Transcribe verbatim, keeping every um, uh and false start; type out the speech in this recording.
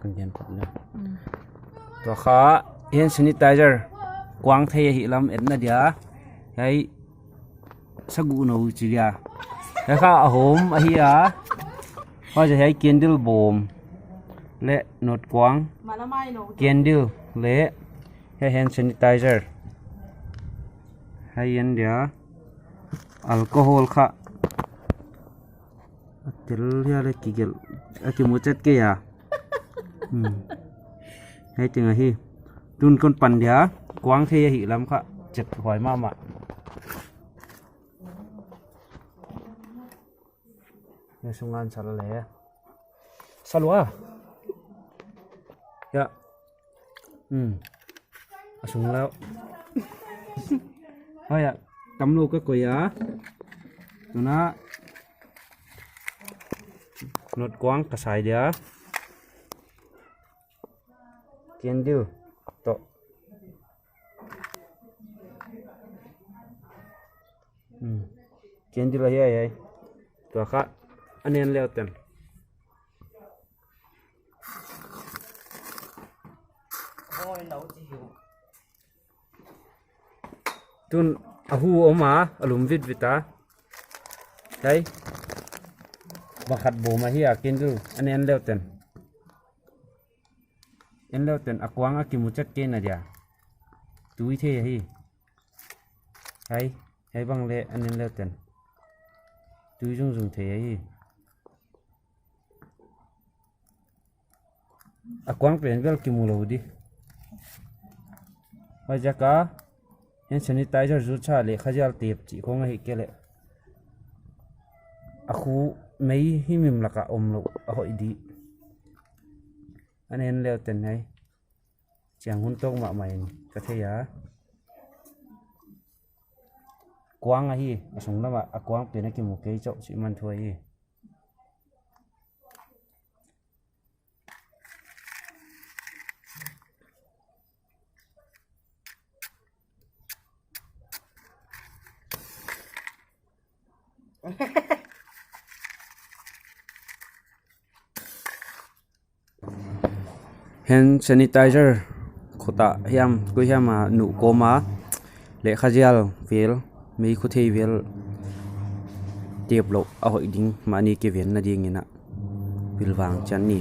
Kan gen phot na. Tua kha hand sanitizer kuang thei ahih lam etna dia. Hiai sagu no chi dia. Hiai kha a hawm ahi a. Huaiziak hiai candle bawm leh notkuang. Candle leh hiai hand sanitizer. Hiai en dia. Alcohol kha. A tel hia leh kigelh, a kimu chet kei a. Hmm. Hiai teng ahi. Tun kon pan dia, kuang thei ahih lam kha chet huai mahmah. Hiai sung ah sa lua leh. Sa lua. Ya. Hmm. A sung lou. Hoi a, tam lou ka koih a. Tuna notkuang ka sai dia. Candle toh. Hmm. Candle ahi, ahi, ahi. Tua kha a nen leu ten. Tun a hu om a, a lum vitvit a. Hiai. Bang khat bawm ahi a, candle. A nen leu ten. En leu ten, a kuang a kimu chet kei na dia. Tui thei ahi. Hiai, hiai bang leh a nen leu ten. Tui zungzung thei ahi. A kuang pen bel kimu lou di. Huaiziak a hand sanitizer zucha leh khazial tep chih khong ahih kei leh. A khu mei himhim lak a om lou a hoih di. A nen leu ten hiai. Chiang hun tawk mahmah in ka thei a. Kuang ahi, a sung lam ah, a kuang pen a kimu kei chauh chih man thu ahi. Hand sanitizer khut ah hiam, koi hiam a nuh kawm a, leh khazial vel, mei khuthei vel tep louh a hoih ding mahni kivenna ding in a pilvang chian ni.